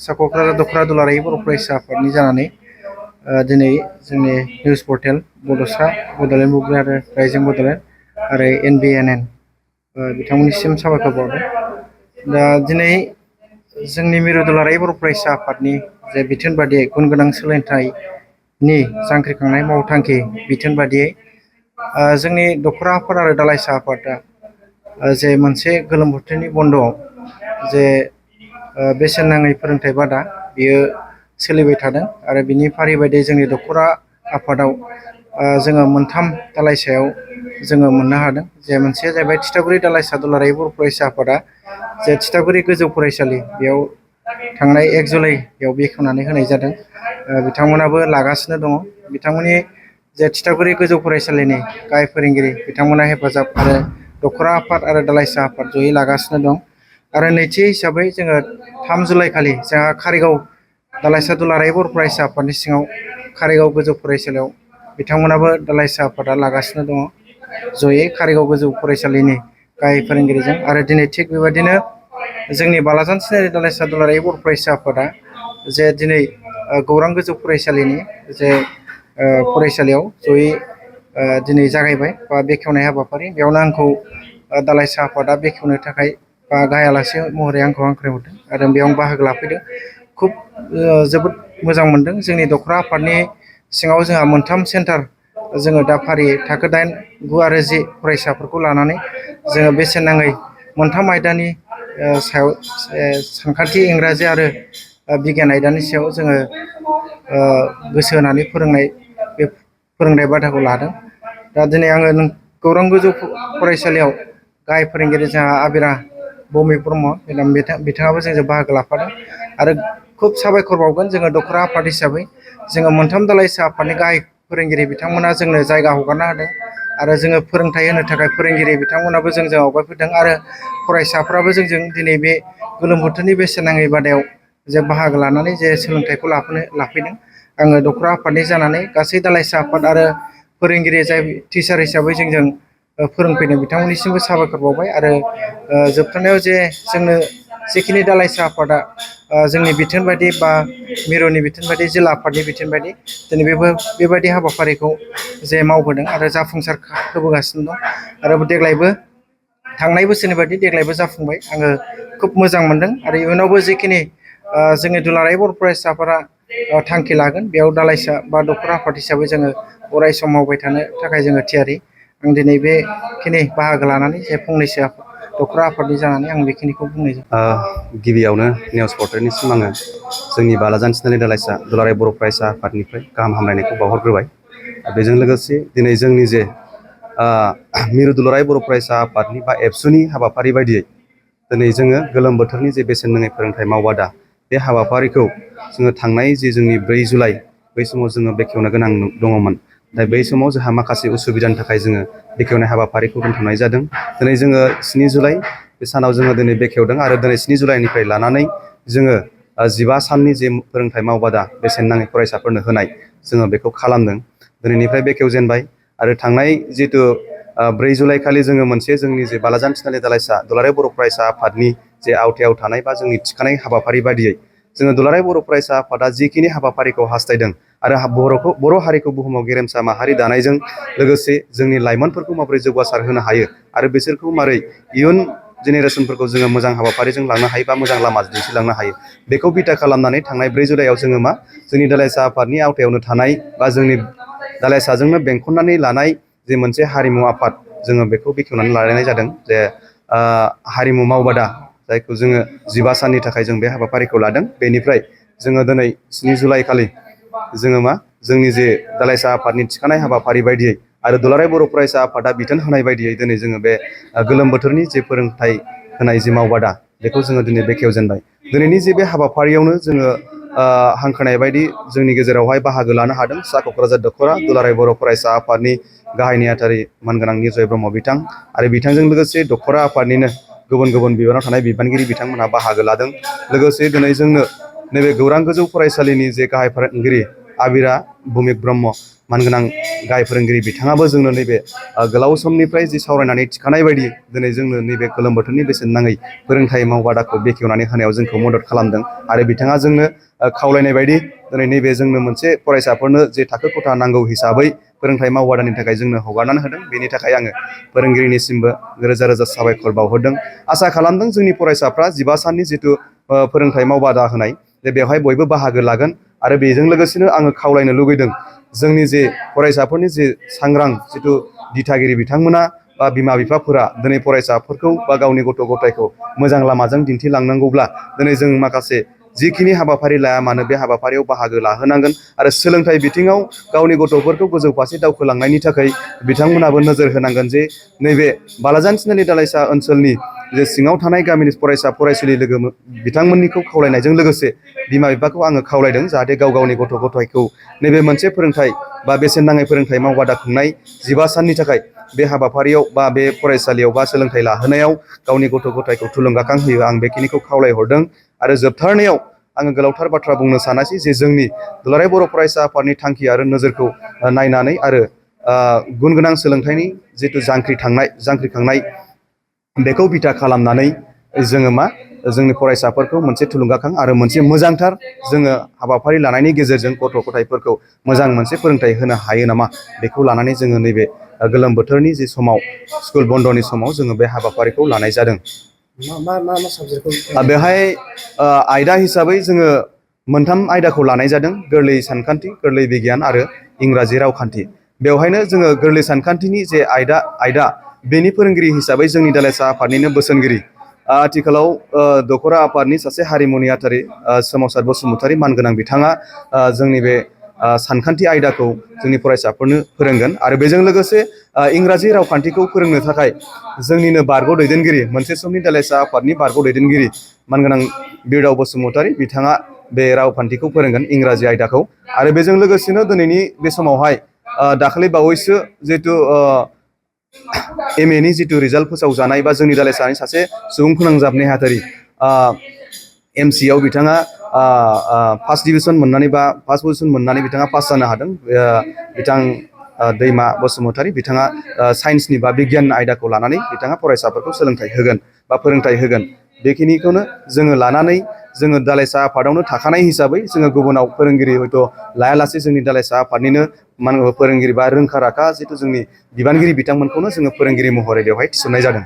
क'क्राझार दख'रा दुलाराय बर' फरायसा आफादनि जानानै दिनै जोंनि निउस पर्टेल बड'सा, बड'लेण्ड बुब्लि आरो रायजों बड'लेण्ड आरो NBNN बिथांमोननिसिम साबायखर बावदों। दा दिनै जोंनि मिरु दुलाराय बर' फरायसा आफादनि जे बिथोन बादियै गुन गोनां सोलोंथाइनि जांख्रिखांनाय मावथांखि बिथोन बादियै जोंनि दख'रा आफाद आरो दालाइसा आफादा जे मोनसे गोलोम बोथोरनि बन्द'आव जे बेसेन नाङै फोरोंथाइ बादा बियो सोलिबाय थादों आरो बिनि फारि बायदियै जोंनि दख'रा आफादाव जोङो मोनथाम दालाइसायाव जोङो मोननो हादों। जे मोनसेया जाहैबाय थिथागुरि दालाइसा दुलाराय बर' फरायसा आफादा जे थिथागुरि गोजौ फरायसालि बेयाव थांनाय 1 जुलाइआव बेखेवनानै होनाय जादों। बिथांमोनाबो लागासिनो दङ। बिथांमोननि जे थिथागुरि गोजौ फरायसालिनि गाहाय फोरोंगिरि बिथांमोना हेफाजाब आरो दख'रा आफाद आरो दालाइसा आफाद जयै लागासिनो दं। आरो नैथि हिसाबै जोङो 3 जुलाइ खालि जोंहा कारिगाव दालाइसा दुलाराय बर' फरायसा आफादनि सिङाव कारिगाव गोजौ फरायसालियाव बिथांमोनाबो दालाइसा आफादा लागासिनो दङ जयै कारिगाव गोजौ फरायसालिनि गाहाय फोरोंगिरिजों। आरो दिनै थिग बेबायदिनो जोंनि बालाजान सिनारि दालाइसा दुलाराय बर' फरायसा आफादा जे दिनै गौरां गोजौ फरायसालिनि जे फरायसालियाव जयै दिनै जागायबाय बा बेखेवनाय हाबाफारि। बेयावनो आंखौ दालाइसा आफादा बेखेवनो थाखाय बा गाहाय आलासि महरै आंखौ हांख्रायहरदों आरो बेयाव बाहागो लाफैदों। खुब जोबोद मोजां मोनदों। जोंनि दख'रा आफादनि सिङाव जोंहा मोनथाम सेन्टार जोङो दा फारियै थाखो 8, 9 आरो 10 फरायसाफोरखौ लानानै जोङो बेसेन नाङै मोनथाम आयदानि सायाव सानखान्थि, इंराजि आरो बिगियान आयदानि सायाव जोङो गोसो होनानै बे फोरोंनाय बादाखौ लादों। दा दिनै आङो गौरां गोजौ फरायसालियाव गाहाय फोरोंगिरि जोंहा आबिरा भौमिक ब्रह्म बिथाङाबो जोंजों बाहागो लाफादों। आरो खुब साबायखर बावगोन जोङो दख'रा आफाद हिसाबै जोङो मोनथाम दालाइसा आफादनि गाहाय फोरोंगिरि बिथांमोना जोंनो जायगा हगारना होदों आरो जोङो फोरोंथाइ होनो थाखाय फोरोंगिरि बिथांमोनाबो जोंजों आवगायफैदों आरो फरायसाफ्राबो जोंजों दिनै बे गोलोम बोथोरनि बेसेन नाङै बादायाव जे बाहागो लानानै जे सोलोंथाइखौ लाफैदों। आङो दख'रा आफादनि जानानै गासै दालाइसा आफाद आरो फोरोंगिरि जाय टिचार हिसाबै जोंजों फोरोंफैदों बिथांमोननिसिमबो साबायखर बावबाय। आरो जोबथारनायाव जे जोंनो जेखिनि दालाइसा आफादा जोंनि बिथोन बायदि बा मिरुनि बिथोन बायदि जिल्ला आफादनि बिथोन बायदि दिनै बेबायदि हाबाफारिखौ जे मावबोदों आरो जाफुंसार होबोगासिनो दं। आरो देग्लायबो थांनाय बोसोरनि बायदि देग्लायबो जाफुंबाय। आङो खुब मोजां मोनदों आरो इयुनावबो जेखिनि जोंनि दुलाराय बर' फरायसा आफादा थांखि लागोन बेयाव दालाइसा बा दख'रा आफाद हिसाबै जोङो अराय सम मावबाय थानो थाखाय जोङो थियारि। आं दिनै बेखिनि बाहागो लानानै जे फंनैसो दख'रा आफादनि जानानै आं बेखिनिखौ बुंनाय जाबाय। गिबियावनो निउस पर्टेलनिसिम आङो जोंनि बालाजान सिनारि दालाइसा दुलाराय बर' फरायसा आफादनिफ्राय गाहाम हामलायनायखौ बावहरग्रोबाय। बेजों लोगोसे दिनै जोंनि जे मिरु दुलाराय बर' फरायसा आफादनि बा एबसुनि हाबाफारि बायदियै दिनै जोङो गोलोम बोथोरनि जे बेसेन नाङै फोरोंथाइ मावबादा बे हाबाफारिखौ जोङो थांनाय जे जोंनि 4 जुलाइ बै समाव जोङो बेखेवनो गोनां दङमोन। दा बै समाव जोंहा माखासे उसुबिदानि थाखाय जोङो बेखेवनाय हाबाफारिखौ दोनथ'नाय जादों। दिनै जोङो 7 जुलाइ बे सानाव जोङो दिनै बेखेवदों आरो दिनै 7 जुलाइनिफ्राय लानानै जोङो 15 साननि जे फोरोंथाइ मावबादा बेसेन नाङै फरायसाफोरनो होनाय जोङो बेखौ खालामदों। दिनैनिफ्राय बेखेवजेनबाय आरो थांनाय जिथु 4 जुलाइ खालि जोङो मोनसे जोंनि जे बालाजान सिनारि दालाइसा दुलाराय बर' फरायसा आफादनि जे आवथायाव थानाय बा जोंनि थिखानाय हाबाफारि बायदियै जोङो दुलाराय बर' फरायसा आफादा जिखिनि हाबाफारिखौ हास्थायदों आरो बर' हारिखौ बुहुमाव गेरेमसा माहारि दानायजों लोगोसे जोंनि लाइमोनफोरखौ माबोरै जौगासार होनो हायो आरो बिसोरखौ माबोरै इयुन जेनेरेसनफोरखौ जोङो मोजां हाबाफारिजों लांनो हायो बा मोजां लामा दिन्थिलांनो हायो बेखौ बिथा खालामनानै थांनाय 4 जुलाइआव जोङो जोंनि दालाइसा आफादनि आवथायावनो थानाय बा जोंनि दालाइसाजोंनो बेंखननानै लानाय जे मोनसे हारिमु आफाद जोङो बेखौ बेखेवनानै लालायनाय जादों। जे हारिमु मावबादा जायखौ जोङो 15 साननि थाखाय जों बे हाबाफारिखौ लादों। बेनिफ्राय जोङो दिनै 7 जुलाइ खालि जोङो जोंनि जे दालाइसा आफादनि थिखानाय हाबाफारि बायदियै आरो दुलाराय बर' फरायसा आफादा बिथोन होनाय बायदियै दिनै जोङो बे गोलोम बोथोरनि जे फोरोंथाइ होनाय जे मावबादा बेखौ जोङो दिनै बेखेवजेनबाय। दिनैनि जे बे हाबाफारियावनो जोङो हांख्रायनाय बायदि जोंनि गेजेरावहाय बाहागो लानो हादों सा क'क्राझार दख'रा दुलाराय बर' फरायसा आफादनि गाहाय नेहाथारि मानगोनां निजय ब्रह्म बिथां आरो बिथांजों लोगोसे दख'रा आफादनिनो गुबुन गुबुन बिबानाव थानाय बिबानगिरि बिथांमोनहा बाहागो लादों। लोगोसे दिनै जोंनो नैबे गौरां गोजौ फरायसालिनि जे गाहाय फोरोंगिरि आबिरा भौमिक ब्रह्म मानगोनां गाहाय फोरोंगिरि बिथाङाबो जोंनो नैबे गोलाव समनिफ्राय जि सावरायनानै थिखानाय बायदि दिनै जोंनो नैबे गोलोम बोथोरनि बेसेन नाङै फोरोंथाइ मावबादाखौ बेखेवनानै होनायाव जोंखौ मदद खालामदों आरो बिथाङा जोंनो खावलायनाय बायदि दिनै नैबे जोंनो मोनसे फरायसाफोरनो जे थाखो खथा नांगौ हिसाबै फोरोंथाइ मावबादानि थाखाय जोंनो हगारनानै होदों बेनि थाखाय आङो फोरोंगिरिनिसिमबो रोजा रोजा साबायखर बावहरदों आसा खालामदों जोंनि फरायसाफ्रा 15 साननि जिथु फोरोंथाइ मावबादा होनाय जे बेवहाय बयबो बाहागो लागोन आरो बेजों लोगोसेनो आङो खावलायनो लुगैदों जोंनि जे फरायसाफोरनि जे सांग्रां जिथु दिथागिरि बिथांमोना बा बिमा बिफाफोरा दिनै फरायसाफोरखौ बा गावनि गथ' गथायखौ मोजां लामाजों दिन्थिलांनांगौब्ला दिनै जों माखासे जिखिनि हाबाफारि लाया मानो बे हाबाफारियाव बाहागो लाहोनांगोन आरो सोलोंथाइ बिथिङाव गावनि गथ'फोरखौ गोजौ फारसे दावखोलांनायनि थाखाय बिथांमोनाबो नोजोर होनांगोन जे नैबे बालाजान थिनालि दालाइसा ओनसोलनि जे सिङाव थानाय गामिनि फरायसा फरायसुलि लोगो बिथांमोननिखौ खावलायनायजों लोगोसे बिमा बिफाखौ आङो खावलायदों जाहाथे गाव गावनि गथ' गथायखौ नैबे मोनसे फोरोंथाइ बा बेसेन नाङै फोरोंथाइ मावबादा खुंनाय 15 साननि थाखाय बे हाबाफारियाव बा बे फरायसालियाव बा सोलोंथाइ लाहोनायाव गावनि गथ' गथायखौ थुलुंगाखां होयो आं बेखिनिखौ खावलायहरदों आरो जोबथारनायाव आङो गोलावथार बाथ्रा बुंनो सानासै जे जोंनि दुलाराय बर' फरायसा आफादनि थांखि आरो नोजोरखौ नायनानै आरो गुन गोनां सोलोंथाइनि जिथु जांख्रिखांनाय बेखौ बिथा खालामनानै जोङो जोंनि फरायसाफोरखौ मोनसे थुलुंगाखां आरो मोनसे मोजांथार जोङो हाबाफारि लानायनि गेजेरजों गथ' गथायफोरखौ मोजां मोनसे फोरोंथाइ होनो हायो नामा बेखौ लानानै जोङो नैबे गोलोम बोथोरनि जि समाव स्कुल बन्द'नि समाव जोङो बे हाबाफारिखौ लानाय जादों बेवहाय आयदा हिसाबै जोङो मोनथाम आयदाखौ लानाय जादों गोरलै सानखान्थि गोरलै बिगियान आरो इंराजि रावखान्थि बेवहायनो जोङो गोरलै सानखान्थिनि जे आयदा बेनि फोरोंगिरि हिसाबै जोंनि दालाइसा आफादनिनो बोसोनगिरि आथिखालाव दख'रा आफादनि सासे हारिमुनि आफादारि सोमावसार बसुमतारी मानगोनां बिथाङा जोंनि बे सानखान्थि आयदाखौ जोंनि फरायसाफोरनो फोरोंगोन आरो बेजों लोगोसे इंराजि रावखान्थिखौ फोरोंनो थाखाय जोंनिनो बारग' दैदेनगिरि मोनसे समनि दालाइसा आफादनि बारग' दैदेनगिरि मानगोनां बिरदाव बसुमतारी बिथाङा बे रावखान्थिखौ फोरोंगोन इंराजि आयदाखौ आरो बेजों लोगोसेनो दिनैनि बे समावहाय दाखालि बावैसो जिहेतु MA नि जिथु रिजाल्ट फोसावजानाय बा जोंनि दालाइसानि सासे सुबुं फोनांजाब नेहाथारि MC आव बिथाङा फार्स्ट डिभिजन मोननानै बा फार्स्ट पजिसन मोननानै बिथाङा पास जानो हादों बिथां दैमा बसुमतारी बिथाङा साइन्सनि बा बिगियान आयदाखौ लानानै बिथाङा फरायसाफोरखौ सोलोंथाइ होगोन बा फोरोंथाइ होगोन बेखिनिखौनो जोङो लानानै जोङो दालाइसा आफादावनो थाखानाय हिसाबै जोङो गुबुनाव फोरोंगिरि हयथ' लायालासे जोंनि दालाइसा आफादनिनो फोरोंगिरि बा रोंखा राखा जिथु जोंनि बिबानगिरि बिथांमोनखौनो जोङो फोरोंगिरि महरै बेवहाय थिसननाय जादों